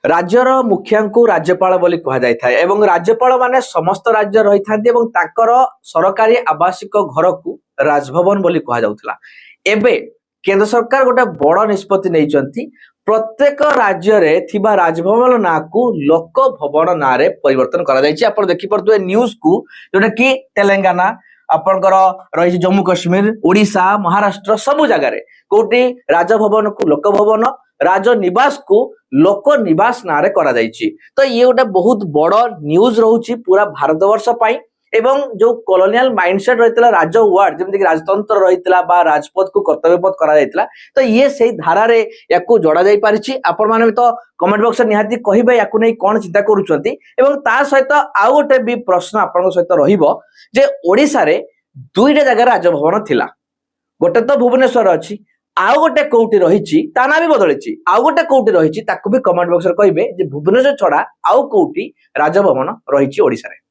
ରାଜ୍ୟର ମୁଖିଆଙ୍କୁ ରାଜ୍ୟପାଳ ବୋଲି କୁହାଯାଇଥାଏ ଏବଂ ରାଜ୍ୟପାଳ ମାନେ ସମସ୍ତ ରାଜ୍ୟ ରହିଥାନ୍ତି ଏବଂ ତାଙ୍କର ସରକାରୀ ଆବାସିକ ଘରକୁ ରାଜଭବନ ବୋଲି କୁହାଯାଉଥିଲା। ଏବେ କେନ୍ଦ୍ର ସରକାର ଗୋଟେ ବଡ ନିଷ୍ପତ୍ତି ନେଇଛନ୍ତି। ପ୍ରତ୍ୟେକ ରାଜ୍ୟରେ ଥିବା ରାଜଭବନ ନାଁକୁ ଲୋକ ଭବନ ନାଁରେ ପରିବର୍ତ୍ତନ କରାଯାଇଛି। ଆପଣ ଦେଖିପାରୁଥିବେ ନ୍ୟୁଜକୁ, ଯୋଉଟା କି ତେଲେଙ୍ଗାନା, ଆପଣଙ୍କର ରହିଛି ଜମ୍ମୁ କାଶ୍ମୀର, ଓଡିଶା, ମହାରାଷ୍ଟ୍ର, ସବୁ ଜାଗାରେ କୋଉଠି ରାଜଭବନକୁ ଲୋକ ଭବନ, ରାଜନିବାସକୁ ଲୋକ ନିବାସ ନାଁରେ କରାଯାଇଛି। ତ ଇଏ ଗୋଟେ ବହୁତ ବଡ ନ୍ୟୁଜ ରହୁଛି ପୁରା ଭାରତ ବର୍ଷ ପାଇଁ। ଏବଂ ଯୋଉ କଲୋନିଆଲ ମାଇଣ୍ଡସେଟ ରହିଥିଲା, ରାଜ ୱାର୍ଡ, ଯେମିତିକି ରାଜତନ୍ତ୍ର ରହିଥିଲା ବା ରାଜପଥକୁ କର୍ତ୍ତବ୍ୟ ପଥ କରାଯାଇଥିଲା, ତ ଇଏ ସେଇ ଧାରାରେ ୟାକୁ ଯୋଡା ଯାଇ ପାରିଛି। ଆପଣମାନେ ବି ତ କମେଣ୍ଟ ବକ୍ସରେ ନିହାତି କହିବେ ୟାକୁ ନେଇ କଣ ଚିନ୍ତା କରୁଛନ୍ତି। ଏବଂ ତା ସହିତ ଆଉ ଗୋଟେ ବି ପ୍ରଶ୍ନ ଆପଣଙ୍କ ସହିତ ରହିବ ଯେ ଓଡିଶାରେ ଦୁଇଟା ଜାଗାରେ ରାଜଭବନ ଥିଲା। ଗୋଟେ ତ ଭୁବନେଶ୍ୱର ଅଛି, ଆଉ ଗୋଟେ କୋଉଠି ରହିଛି? ତା ନାଁ ବି ବଦଳିଛି। ଆଉ ଗୋଟେ କୋଉଠି ରହିଛି, ତାକୁ ବି କମେଣ୍ଟ ବକ୍ସରେ କହିବେ ଯେ ଭୁବନେଶ୍ୱର ଛଡା ଆଉ କୋଉଠି ରାଜଭବନ ରହିଛି ଓଡିଶାରେ।